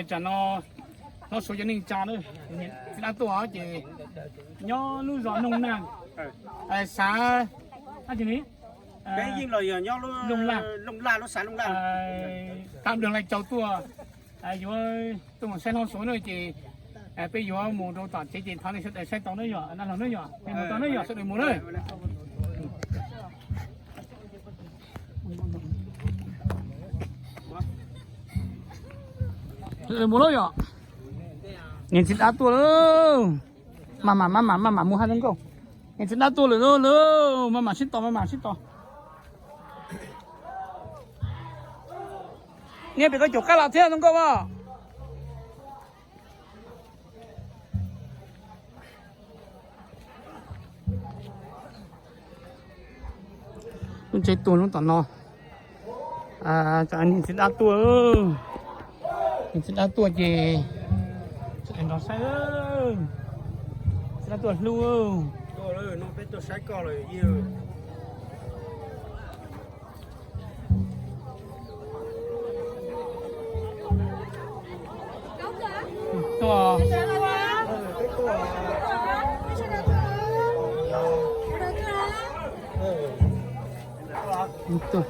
Tsam no, no Suav cov neeg tsa na, txiv dab tuaj ces nyob lub zos Nooj Naj, xav, Looj Laj, Tam Dwg Lai Cau tuaj, yuav tuaj mus saib hlob Suav na ces peb yuav mus rau tom tsev ces thov nej sawv daws saib tau na yom, na hlob na yom, nej mus tau na yom, sawv daws mus na. Mus lawm yom. Niag txiv dab tuaj lawm. Maj mam maj mam maj mam mus hais zoo nkauj. Niag txiv dab tuaj lawm lauj, maj mam sib tos, maj mam sib tos. Niag pem koj caum qab los thiab zoo nkauj os. Lub tsev tuag lub tom no. Niag txiv dab tuaj, niag txiv dab tuaj ces nrog saib, txiv dab tuaj hlub. Tuaj. Tuaj.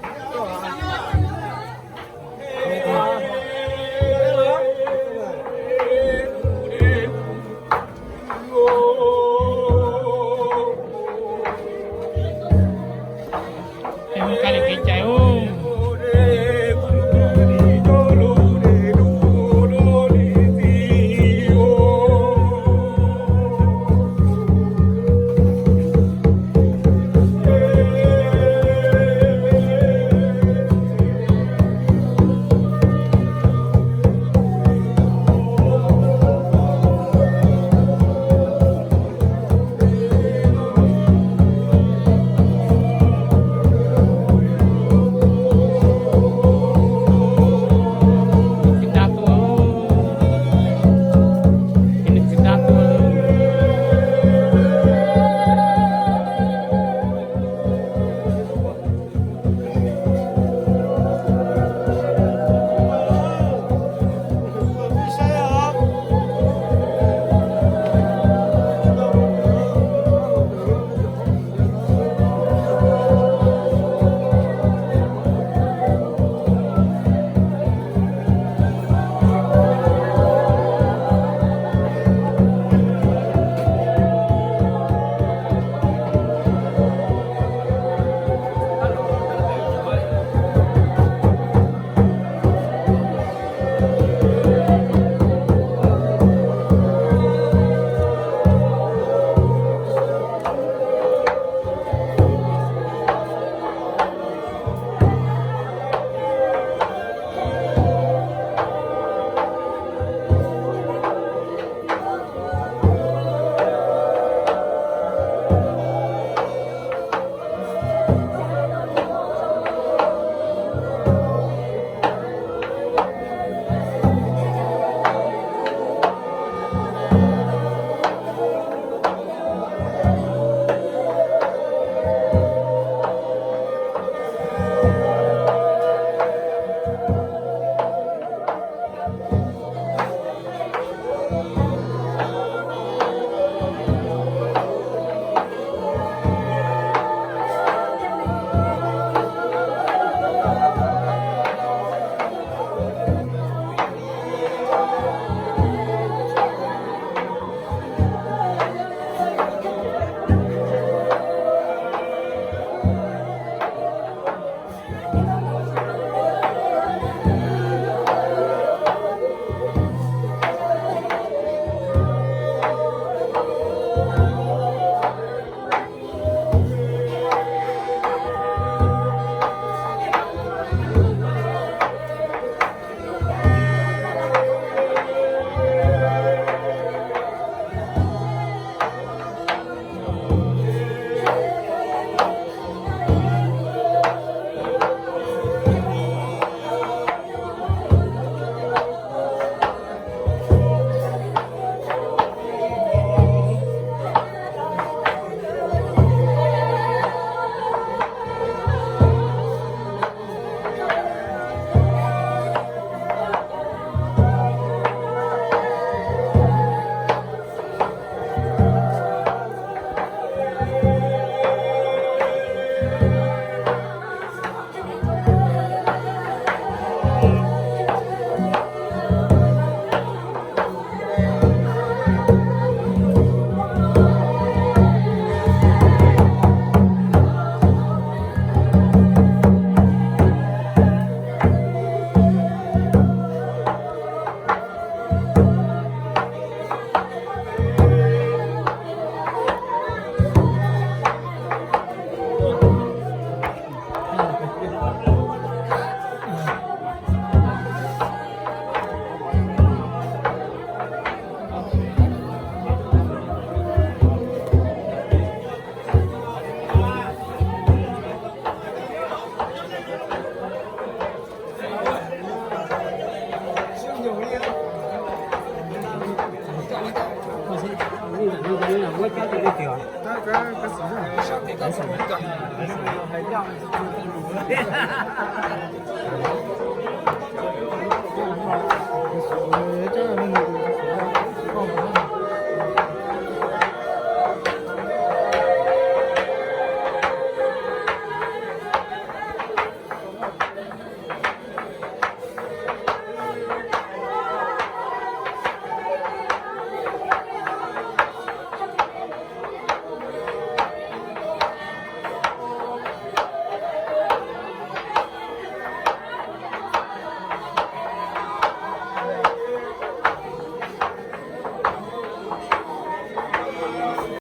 Mus kab li kev cai.